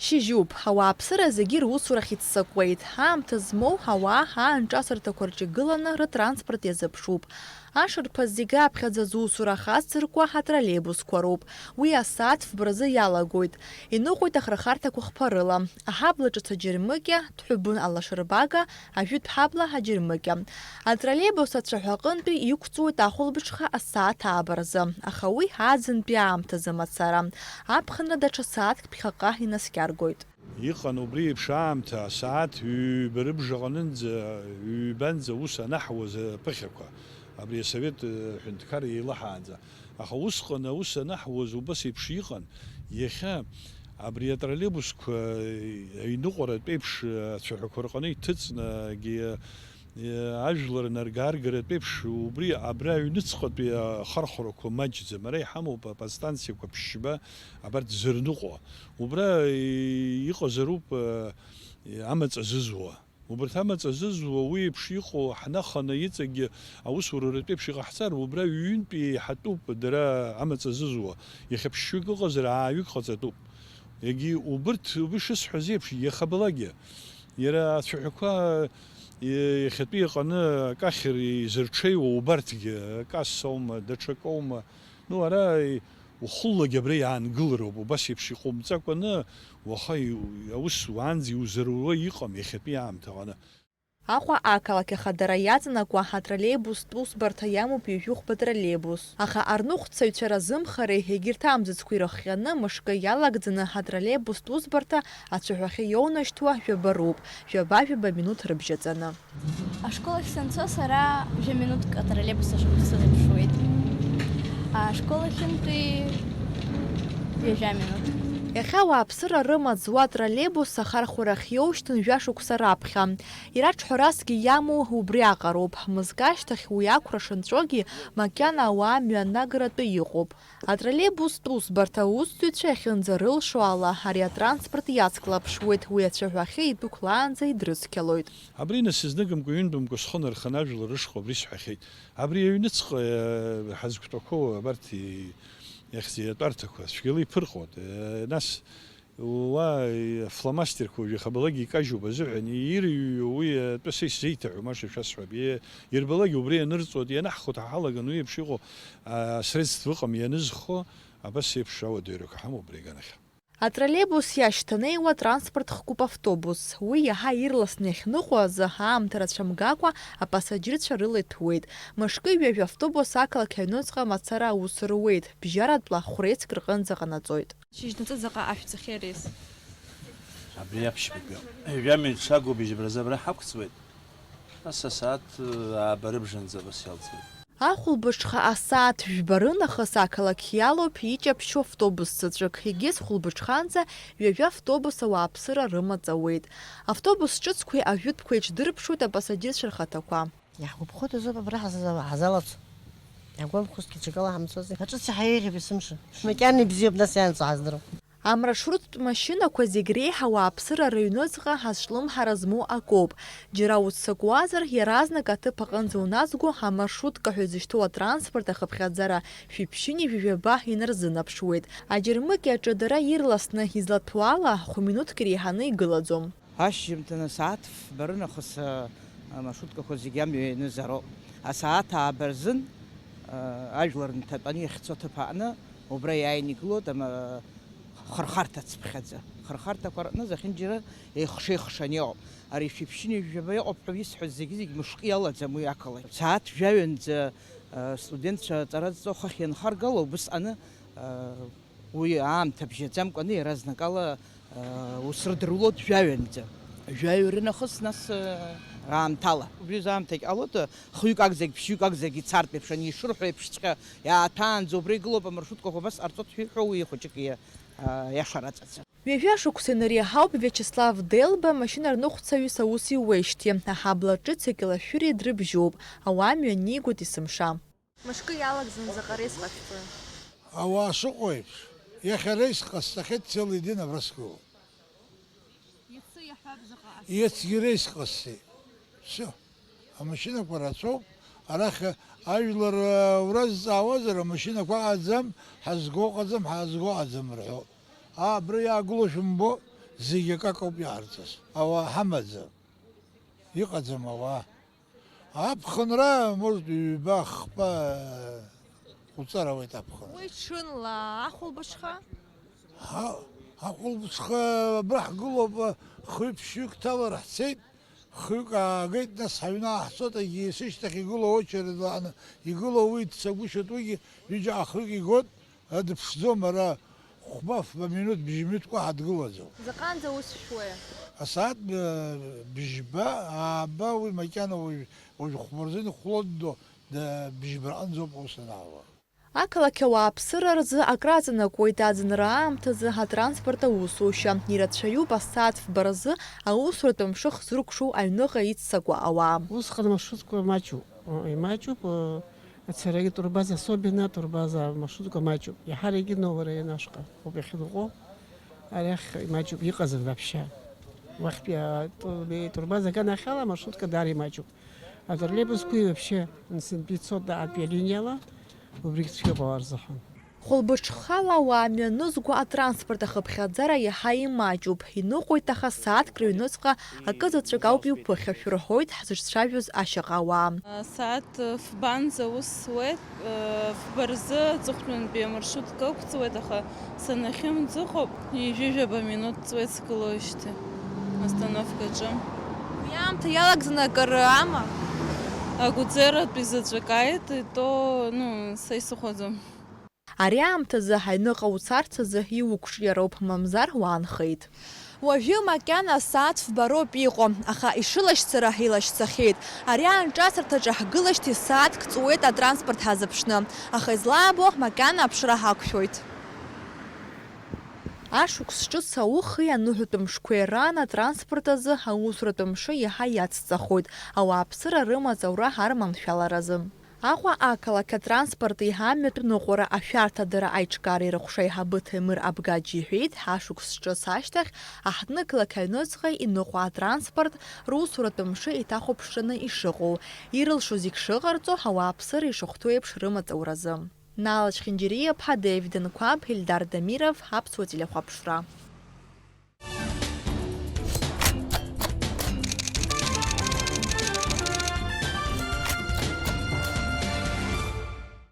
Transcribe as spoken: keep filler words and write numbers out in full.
Шьыжьуп, ауааԥсыра зегьы русурахь иццакуеит. Аамҭа змоу ауаа аанҿасырҭақәа рҿы игыланы рытранспорт иазыԥшуп. Ашарԥаз зегьы аԥхьаӡа зусура хацыркуа атроллеибусқәа роуп. Уи асааҭ фба рзы иалагоит. Иныҟәоит ахырхарҭақәа хԥа рыла. Аҳабла ҿыц аџьармыкьа, Ҭҳәыбын алашарбага, ажәытә ҳабла аџьармыкьа. Атроллеибус ацәаҳәа аҟынтәи иқәҵуеит ахәылбыҽха асааҭ ааба рзы, аха уи аӡынтәи аамҭазы мацара. Аԥхынра даҽа сааҭк ԥхьаҟа инаскьаргоит. Иҟан убри еиԥш аамҭа, асааҭ ҩба рыбжаҟанынӡа, ҩбанӡа ус анаҳуаз аԥыхьақәа, абри асовет, э, ҳәынҭқар еилаҳаанӡа. Аха усҟан аус анаҳуаз убас еиԥш иҟан, иахьа абри атроллеибусқәа аҩныҟәаратә еиԥш ацәаҳәақәа рҟны иҭыҵны, егьи, э, ажәлар наргаргаратә еиԥш убри абра аҩныҵҟатәи ахархәрақәа маҷӡам. Ара иҳамоуп аподстанциақәа ԥшьба, абарҭ зырныҟәо. Убра иҟазароуп, э, амаҵ азызуа. Убарҭ амаҵ азызуа уи еиԥш иҟоу ҳнаханы иҵегьы аусура ртәеиԥш иҟаҳҵар, убра ҩынтәи еиҳатәуп дара амаҵ азызуа. Иахьа ԥшьҩык ыҟазар, ааҩык ҟаҵатәуп. Егьи убырҭ, уи шысҳәаз еиԥш, иахабалакгьы. Иара ацәаҳәақәа, иахьатәи иҟаны акахьыр изырҽеиуа убарҭгьы, акассоума, даҽакоума. Ну, ара ухәыллагьы абра иаангылароуп, убас еиԥш иҟоумҵакәаны, уаха иу-, аус уаанӡа иузаруа иҟам иахьатәи аамҭа ҟаны. Аҟәа ақалақь ахадара иаҵанакуа атроллеибустә усбарҭа иамоуп ҩажәихәба троллеибус. Аха арныҟәцаҩцәа разымхареи егьырҭ амзызқәеи ирыхҟьаны мышкы иалагӡаны атроллеибустә усбарҭа ацәаҳәахьы иоунашьҭуа жәаба роуп, жәаба-жәаба минуҭ рыбжьаҵаны. Ашкол ахь санцо сара жәа минуҭк атроллеибус аҿы сазыԥшуеит. Ашкол ахьынтәи ҩажәа минуҭ. Иахьа ауааԥсыра рымаҵ зуа атроллеибус ахархәарахь иоушьҭын жәа шықәса раԥхьа. Ираҿҳәарасгьы иамоу убри аҟароуп. Мызкы ашьҭахь уи ақәра шынҵәогьы, макьана ауаа мҩанагаратәы иҟоуп. Атроллеибустә усбарҭа аусзуҩцәа иахьынӡарылшо ала, ари атранспорт иацклаԥшуеит, уи ацәаҳәахьы идәықәлаанӡа идрыцқьалоит. Абри нас изныкымкәа, ҩынтәымкәа схы нарханы ажәлар рышҟа абри сҳәахьеит. Абри аҩныҵҟа, э, ҳазқәтәақәоу абарҭ, э, иахьӡи атәарҭақәа цәгьала иԥырҟоит. Э, нас Уа, фломастерқәа уажәы иахьабалак икажьуп азыҳәан, ирыҩуа уи атәы са исзеиҭаҳәом, аша шәасҳәап. Е-, ирбалак убри ианырҵоит, ианаҳхәа ҳалаган уи еиԥш иҟоу, а, средство ыҟам ианызхо, абас еиԥш ауадаҩрақәа ҳамоуп абри аганахь. Атроллеибус иашьҭанеиуа транспорт хкуп автобус. Уи иаҳа ирласны иахьныҟәо азы, аамҭа рацәамгакәа, апасаџьырцәа рыла иҭәуеит. Мышкы ҩажәа автобус ақалақь аҩныҵҟа мацара аус руеит, бжьаратәла хә-реск рҟынӡа ҟанаҵоит. Шьыжьнаҵы заҟа ашә ҵахьеи рес? Абри аԥшьбатәи ҩажәа минуҭ шагу быжьбаразы абра ҳақәҵуеит. Нас асааҭ, ааба рыбжанӡа абас иалҵуеит. Ахәылбыҽха асааҭ жәба рынахыс ақалақь иалоуп иҷаԥшьу автобус заҵәык, егьыс хәылбыҽханӡа ҩажәа автобус ауааԥсыра рымаҵ ауеит. Автобус ҿыцқәеи ажәытәқәеи еиҿдырԥшуеит апасаџьырцәа рхаҭақәа. Иаҳгәаԥхоит азоуп абра ҳаза-, ҳазалацо. Иаҳгәамԥхозҭгьы ҽакала ҳамцозеи? Аҿыц иаҳа еиӷьуп есымша. Макьана ибзиоуп нас иаанҵәо ҳаздыруа. Амаршруттә машьынақәа зегь реиҳа ауааԥсыра рыҩныҵҟа азҿлымҳара змоу акоуп. Џьара уццакуазар, иаразнак аҭыԥ аҟынӡа уназго, амаршрутка ҳәа изышьҭоу атранспорт ахыԥхьаӡара шәиԥшьыни жәаба инарзынаԥшуеит. Аџьармыкьа аҿы дара ирласны излаҭәу ала, хә-минуҭк иреиҳаны игылаӡом. Ашьжьымҭан асааҭ фба рынахыс, а, амаршруткақәа зегьы амҩа ианызароуп. Асааҭ ааба рзын, а, ажәлар нҭатәаны иахьцо аҭыԥ аҟны убра иааины игылоит ама-, хырхарҭа цыԥхьаӡа. Хырхарҭақәа рҟны зехьынџьара еихша-еихшаны иҟоуп. Ари шәиԥшьыни жәаба иҟоуп ҳәа исҳәаз зегьы-зегь мышкы иалаӡам уи ақалақь. Сааҭ жәаҩанӡа, а, студентцәа аҵара зҵо хыхь ианхаргало, убысҟаны, а, Уи аамҭа бжьаӡамкәаны иаразнакала, э, ус рыдырулоит жәаҩанӡа. Жәаҩа рынахыс нас, э, раамҭала. Убри азы аамҭагь ҟалоит, э, хҩык акәзаргь, ԥшьҩык акәзаргь ицартә еиԥш, ани ишырҳәо еиԥшҵәҟьа иааҭаанӡа убра игылоуп амаршруткақәа убас ҟарҵоит ҳәа иҳәо уи хәыҷык иа-, а, иашараҵаӡа. Ҩажәа шықәса инареиҳауп Виачеслав Делба машьынарныҟәцаҩыс аус иуеижьҭеи. Аҳабла ҿыц акьалашәыреи дрыбжьоуп, ауаа мҩанигоит есымша. Мышкы иалагӡаны заҟа рейс ҟашәҵои? Ауаа шыҟоу еиԥш, иахьа рейс ҟасҵахьеит, целый день абра сгылоуп. Иацы иаҳҳәап заҟа ас- Иацгьы рейс ҟасҵеит. Всё. Амашьынақәа рацәоуп. Арахь ажәлар, а, уразҵаауазар, амашьынақәа аӡам, ҳазго ыҟаӡам, ҳазго аӡам рҳәоит. Аа, абра иаагыло шәымбо, Зегьы акакоуп иаарҵаз. Ауаа ҳамаӡам. Иҟаӡам ауаа. Аԥхынра, может, ҩба, хԥа ҟәҵара ауеит аԥхынра. Уи ҽынла ахәылбыҽха? Ҳа, ахәылбыҽха абра ҳгылоуп, хҩы-ԥшьҩык ҭалар ҳцеит, хҩык аагеит, нас ҳаҩны ааҳцоит, егьи сышьҭахь игылоу очередла аҟны игылоу уи дцагәышьоит, уигьы ҩыџьа ахҩык игоит, дыԥшӡом, ара хәба-фба минуҭ, бжьминуҭк уаҳа дгылаӡом. Заҟанӡа ус шәуеи? Асааҭ, э, бжьба, ааба, уи макьана уажә, уажә хәба рзын ихәлондо, да, бжьба рҟынӡоуп аус анаауа. Ақалақь ауааԥсыра рзы акраҵанакуеит аӡынра аамҭазы атранспорт аусушьа. Ирацәаҩуп асааҭ фба рзы аусуратә мшы хзыркәшоу аҩныҟа иццакуа ауаа. Усҟан амаршрутқәа маҷуп. О, имаҷуп, о, ацарагьы турбаза, особенно турбаза амаршрутқәа маҷуп. Иаҳаракгьы Новый район ашҟа ауп иахьынхо. Арахь имаҷуп, иҟазар вообще. Уахьтәи ату-, турбаза аганахьала амаршрутка даара имаҷуп. Атроллейбусқәеи вообще, сынтәа ицоит аартәи алиниала, убригь цәгьоуп ауаа рзыҳәан. Хәылбыҽхала ауаа мҩанызго атранспорт ахыԥхьаӡара иаҳа имаҷуп. Иныҟәоит, аха сааҭк рыҩныҵҟа акы заҵәык ауп иуԥыхьашәо, рҳәоит ҳзыҿцәажәоз ашьаҟа ауаа. Асааҭ фбанӡа ус суеит, фба рзы аҵыхәтәантәи амаршрутка ықәҵуеит, аха санахьымӡыҟоуп, ҩажәижәаба минуҭ ҵуеит сгылоижьҭеи астановкаҿы. Уи аамҭа иалагӡаны акыр ама? Агәӡератәи заҵәык ааит, ито, ну, са исыхәаӡом. Ари аамҭазы аҩныҟа уцарц азы иуқәҿиароуп, мамзар уаанхеит. Уажәы макьана асааҭ фба роуп иҟоу, аха ишылашьцара илашьцахьеит. Ари аанҿасырҭаҿы ҳгылашьҭеи сааҭк ҵуеит атранспорт ҳазыԥшны, аха излаабо макьана аԥшра ҳақәшәоит. Ашықәс ҿыц аухеи аныҳәатәы мшқәеи раан атранспорт азы аусуратә мшы иаҳа иацҵахоит, ауааԥсыра рымаҵ аура арманшәаларазы. Аҟәа ақалақь атранспорти амҩатә ныҟәара ашәарҭадара аиҿкаареи рыҟәша аиҳабы Ҭемыр Абгаџь иҳәеит, ҳашықәс ҿыц ашьҭахь аҳҭнықалақь аҩныҵҟа иныҟәо атранспорт русуратә мшы иҭахәаԥшраны ишыҟоу, ирылшо зегь шыҟарҵо, ауааԥсыра ишахәҭоу еиԥш рымаҵ ауразы. Нала Чхинџьириа-ԥҳа, Девид Нқәаб, Ельдар Дамиров, Аԥсуа телехәаԥшра.